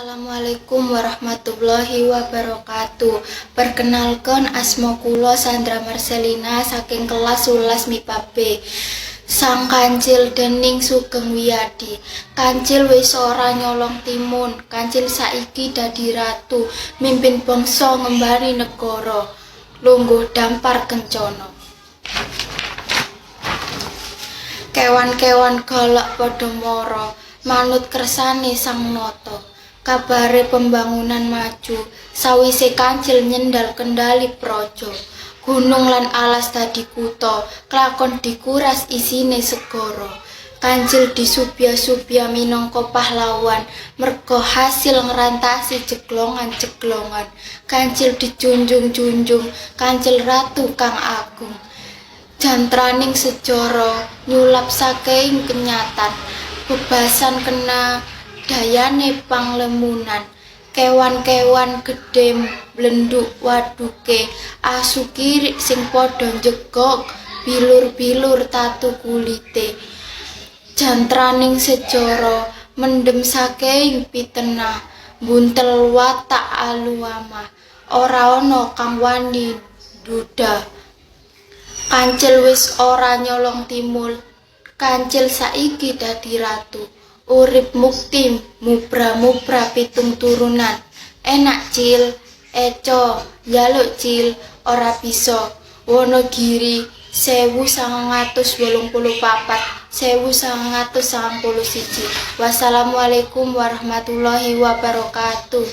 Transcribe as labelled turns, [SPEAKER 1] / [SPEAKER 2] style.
[SPEAKER 1] Assalamualaikum warahmatullahi wabarakatuh. Perkenalkan, asma kula Sandra Marcelina saking kelas 11 MIPA B. Sang Kancil dening Sugeng Wiyadi. Kancil wis ora nyolong timun, kancil saiki dadi ratu, mimpin bangsa ngembani negara. Lungguh dampar kencana. Kewan-kewan galak padha mara, manut kersane sang nata. Kabare pembangunan maju, sawise kancil nyendal kendali praja. Gunung lan alas dadi kutha, klakon dikuras isine segara. Kancil disubya-subya minangka pahlawan, merga hasil ngrantasi jeglongan-jeglongan. Kancil dijunjung-junjung, kancil ratu kang agung. Jantraning sejara nyulap saking kenyatan, bebasan kena dayane panglemunan. Kewan-kewan gedhe mblendhuk waduke, asu kirik sing padha njegog bilur-bilur tatu kulite. Jantraning sejara mendem saking pitenah, mbuntel watak aluamah, ora ana kang wani ndhuda. Kancil wis ora nyolong timun, kancil saiki dadi ratu. Urip mukti mubra-mubra pitung turunan. Enak cil, eco, njaluk cil, ora bisa. Wonogiri 1984 1991. Wassalamualaikum warahmatullahi wabarakatuh.